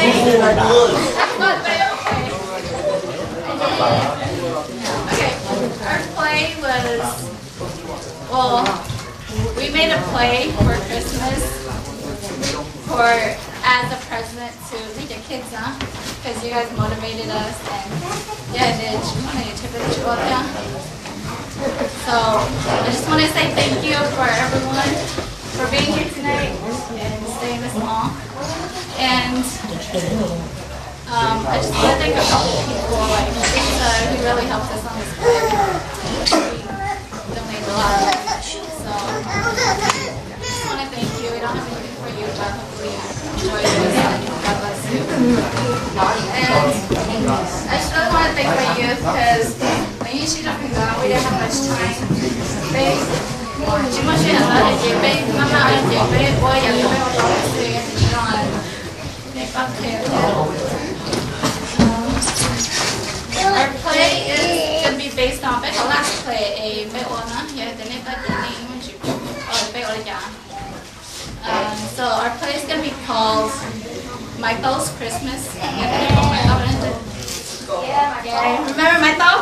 Okay, our play was, well, we made a play for Christmas for, as a present to the kids, huh? Because you guys motivated us and yeah, they just want to take it to. So I just want to say thank you for everyone for being here tonight and staying this long. And um, I just want to thank a couple of people, like Lisa, who really helped us on this project. She donated a lot of money. So I just want to thank you. We don't have anything for you, but hopefully you enjoy this and God bless you. And I just really want to thank my youth because when you see the program, we didn't have much time. Peb tsis muaj sij hawm ntau ces peb maj mam ua ces peb ua yam li peb ua tau xwb, no. Our play is gonna be based on peb hauv last play es peb ua na, yog tias nej paub ces nej yeej tsis, peb ua li cas. Um, so our play is gonna be called Michael's Christmas. Yeah, remember Michael?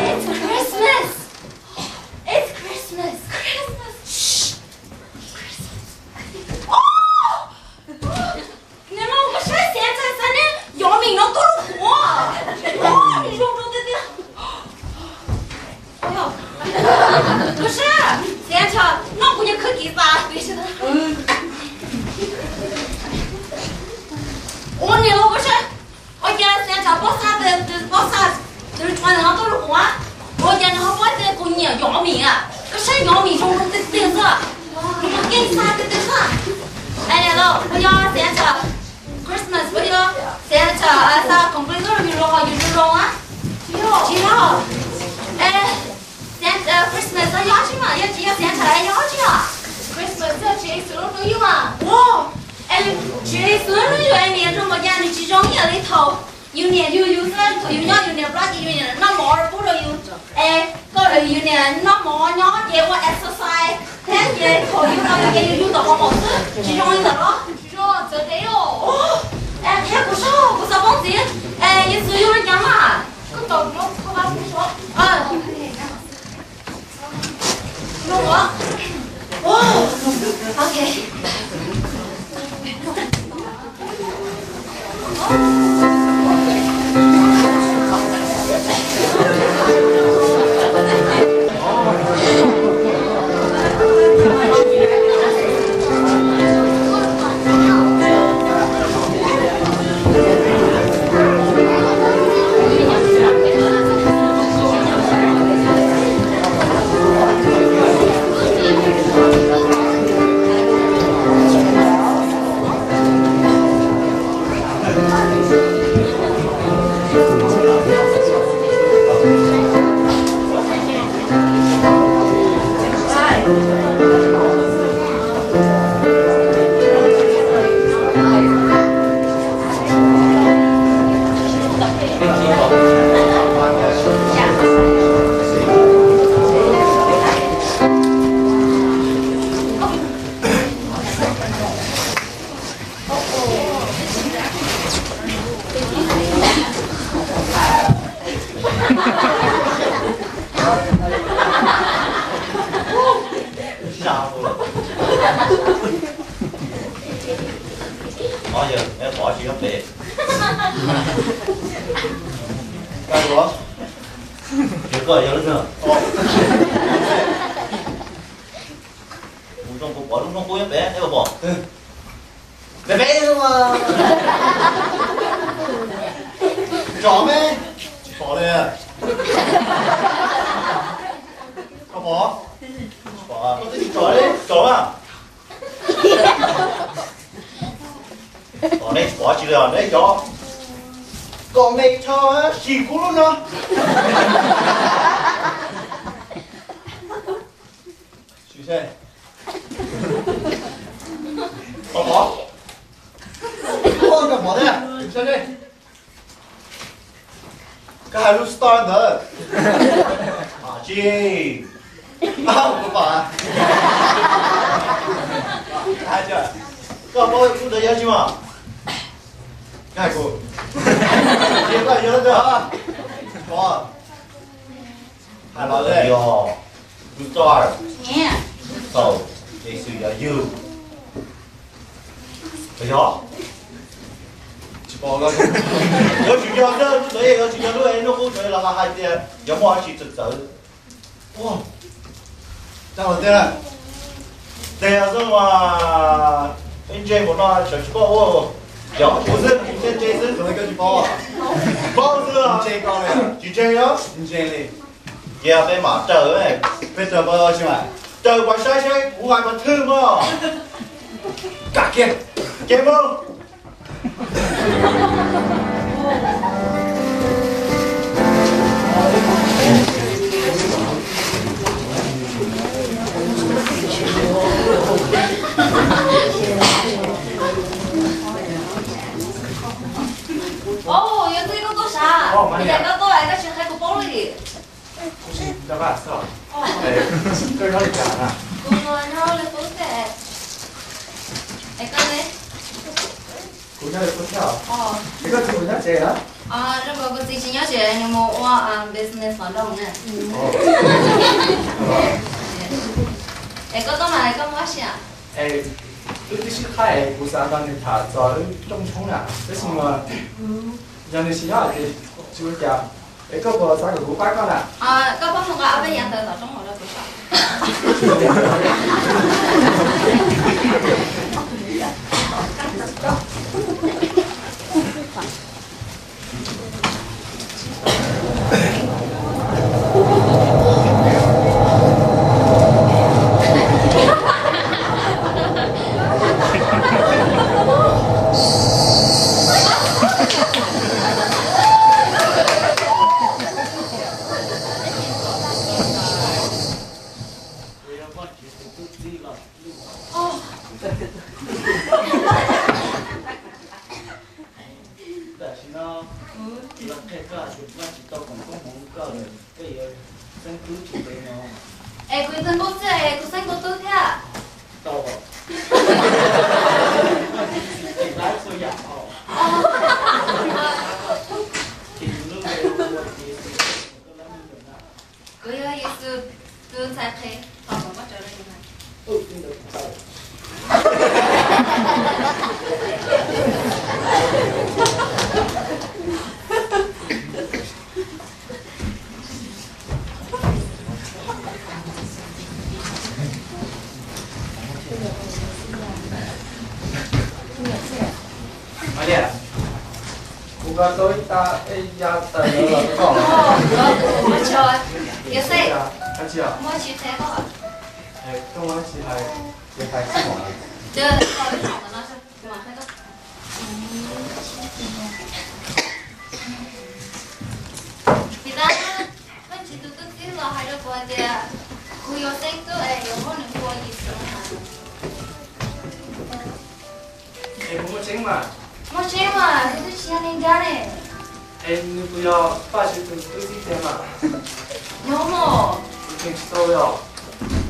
It's Christmas! It's Christmas! Christmas! Shh! Christmas! Oh! Nws los koj saib Santa xav ne, yog mis no tuaj rau kuv. Yog mis zoo rau tiag tiag. Koj saib, Santa noj kuv nyuag khawb kiv tas. Ua niam los koj saib, ua cas Santa pob xaj, pob xaj tus tsua no tuaj rau kuv, ua cas nws ho paub tias kuv nyiam yog mis a? Koj saib yog mis zoo rau tiag tiag xwb, nws mas keej xav tiag tiag xwb. Es niam los, puas yog Santa Christmas, puas yog Santa xav khoom plig tuaj rau yus los yus zoo zoo a? Tsis yog. Es Santa Christmas Yexus lub hnub yug a. Wow, es Tswv Yexus lub hnub yug es niam zoo npaum cas, nws tsis zoo ib yam li thaum yus niam yug yus xwb. Thaum yus nyob yus niam plab ces yus niam noj mov rau pub rau yus. Es koj yus niam noj mov nyob ces ua exercise thiab ces thaum yus los ces yus yug tom qhov maum xwb, tsis zoo li ntawd los? Tsis zoo, txawv tes os. Thiab kuv so, kuv xav paub ntxiv, es Yexus yug li cas mas? Koj tau no koj pab kuv so. Ov, yog pov tsis nyob pem. Koj yog lub nug. Kuv zoo kuv pov lub nug kuj nyob pem, neb puas pom? Pem pem mas. Tsom me. Tsis pom li. Koj pom? Tsis pom, koj twb tsis tsom li, tsom mas. Tom neb tsis pom tsis li os, neb cov kom me tho sim kuv lub no. Sim seb. Pom pom. Ua koj pom thiab, sim seb. Koj hais lub star ntawd. Tsis. Koj pom koj ntawd yog tsis mas. Koj hais kuv. Koj yog ntawd. Pom. Hais los yog lub star. Thaum Yexus yuav yug. Yog. Tsis pom. Yuav tsum yog xwb, lub txawv yuav tsum yog lub es lub qub txawv los hais tias yuav muaj tsis txawv txawv. Ua, tag los tiag. Tes xwb mas peb ntse mus no sawv tsis paub ua. Yog kuv xwb, kuv thiaj ntse xwb. Paub xwb, tsis ntse yog. Cia peb mam raws, peb raws pab tsis mas. Raws pab saib seb kuv hais pab thwj mog. Kam kiag, kiag mus. Au, yog twb koj tuaj sav, koj tuaj es koj tsis qhia kuv paub li. Kuv tsis nco qab xwb os. Koj nyob li cas na? Kuv nyob li qub thiab. Es koj ne? Kuv nyob li qub thiab os. Es koj txiv puas nyob tsev na? Zoo nkaus kuv txiv tsis nyob tsev, nws mus ua business hauv nroog na. Es koj tuaj mas koj muab sia. Es wb twb sib qhaib es kuv xav nrog nws tham txog wb rooj tshoob na, tab sis mas yog nws tsis nyob ces tsis ua cas. Es koj puas xav kom kuv pab koj na? Koj pab mus nqa ob peb yam ntawv tom roob hauv rau kuv saib. Yexus tub txib los lub. Tam sim no kuv los qhia koj hais tias Vajtswv tau foom koob hmoov rau koj lawm, koj yuav xeeb tub tsis ntev no. Es kuv yog tus nkauj txij es kuv xeeb tau tub thiab. Tau. Ces lab txhua yam os. Ces lub npe hu ua Yexus, koj lab me nyuam na. Kuv yog Yexus tus ntxhais qhev, tos kom koj raws li kuv hais. Malia, kuv nqa tau ib tag eb ya taws los rau koj. Yog xwb, muaj tsis qhia koj. Koj muaj dab tsi hais, ces hais xwb mas. Vim tas Vajtswv tus tub txib los hais rau kuv hais tias kuv yuav xeeb tub es yuav muab nws hu ua Yexus. Es kuv muaj tseeb mas. Muaj tseeb mas, kuv twb tsis yog neeg nkaj ne. Es nws puas yog Vajtswv tus tub txib tiag mas? Yog mos. Kuv tseem tsis tau yog.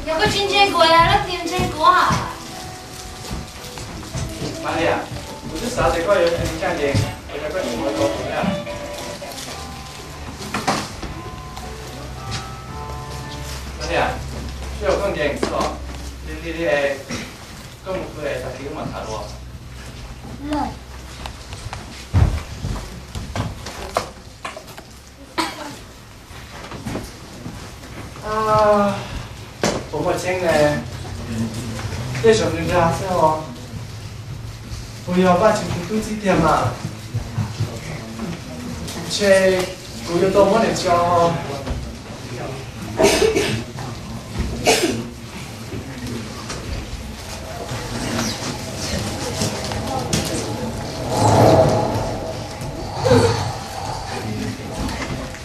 Yog koj tsis ntseeg kuv, leej twg ntseeg kuv? Malia, kuv twb xav tias koj yuav ntseeg ncaj ncees, ua cas koj tseem ua tau kuv thiab? Malia, twb yog koj nkees xwb os, lig lig li es koj mus pw es tag kis wb mam tham dua. Puas muaj tseeb ne? Tej zaum nws dag xwb os. Puas yog Vajtswv tus tub txib tiag mas? Ntshe kuv yuav tau muab nws tso.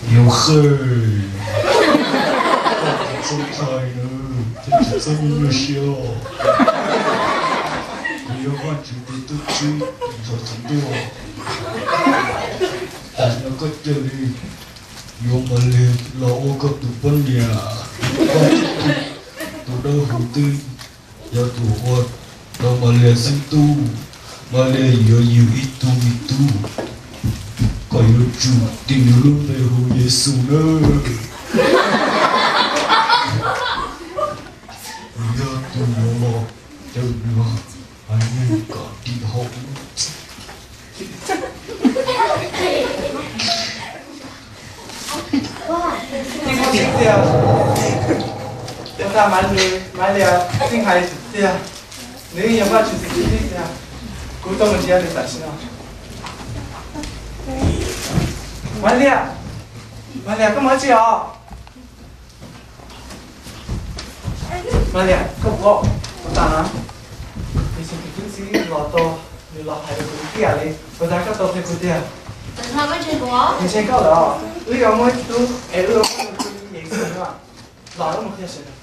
Yog qhia, koj tsis txhob ntshai na, thiab tsis txhob nyuaj nyuaj siab. Kuv yog Vajtswv tus tub txib nrog txiv ntuj. Tam sim no koj cia li yuav Malia los ua koj tus poj niam. Koj tus dawb huv twb yog tus ua rau Malia xeeb tub. Malia yuav yug ib tug me tub. Koj yuav tsum tis nws lub npe hu Yexus nawb. Nws yog tus yuav los cawm nws haiv neeg kom dim hau. Tij kuv tsis tiag, yog tas Malia txeeb hais tiag, nws yog Vajtswv tus tub txib tiag, kuv tau mus nrhiav nws tam sim no. Malia, Malia, koj mus dab tsi os? Malia, koj puas, puas tas na? Yexus tus tub txib los tau, nws los hais rau kuv tiag li, puas tas koj tau qhia kuv tiag? Nws ntseeg koj lawm os, wb yuav muaj ib tug tub es wb yuav muab nws hu Yexus no. Los wb mus qhia sawv daws.